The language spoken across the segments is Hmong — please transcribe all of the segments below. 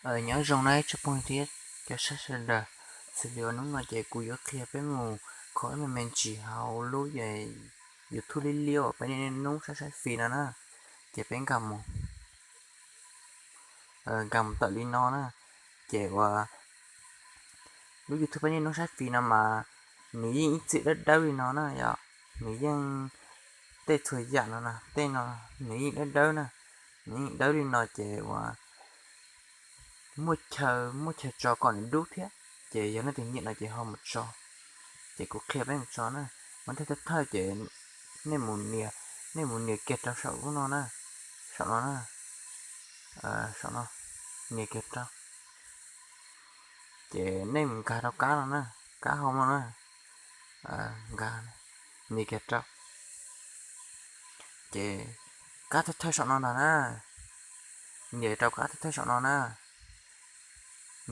Nyob zoo na ib tsoom phooj ywg thiab cov saib sawv daws. Xws li uas hnub no ces kuv yuav qhia peb mus kho ib me me ntsis hauv lub YouTube liab liab uas peb niaj hnub saib saib fis no na. Ces peb nkag mus, nkag mus tawm li no na. Ces uas lub YouTube peb niaj hnub saib fis no mas nws yeej ib txwm dawb dawb li no na yom. Nws yeej, tej txhua yam no na, tej no nws yeej dawb dawb na. Nws yeej dawb li no ces uas muaj chaw, muaj chaw tso kom nws dub thiab. Ces yog leej twg nyiam no ces ho mus tso. Ces kuv qhia peb mus tso na. Mas thawj thawj ces nej mus nias, nej mus nias kiag rau saum lub no na, saum no na, saum no, nias kiag rau. Ces nej mus nkag rau kab no na, kab hauv no na, nkag, nias kiag rau. Ces kab thawj thawj saum no ntag na, nias rau kab thawj thawj saum no na,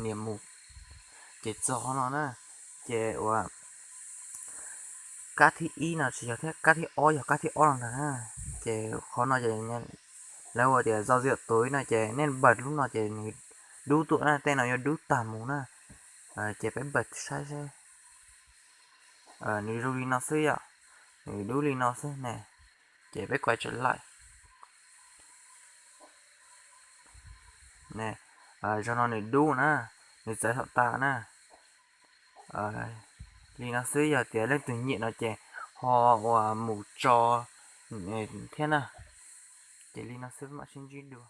nias mus, ces txog qhov no na. Ces uas kab thib ib no tsis yog thiab, kab thib ob yog kab thib ob no ntag na. Ces qhov no ces lawv hu tias zau ziam tuv no ces nej npawm lub no ces nws dub tuaj na, tej no yuav dub tag mus na. Ces peb npawm saib seb, nws zoo li no xwb yom, nws dub li no xwb ne. Ces peb kuav tsav laim, zaum no nws dub na, nws txawv thaum tas na. Li no xwb, yog tias leej twg nyiam no ces ho uas mus tso thiab na. Ces li no xwb, mam sib ntsib dua.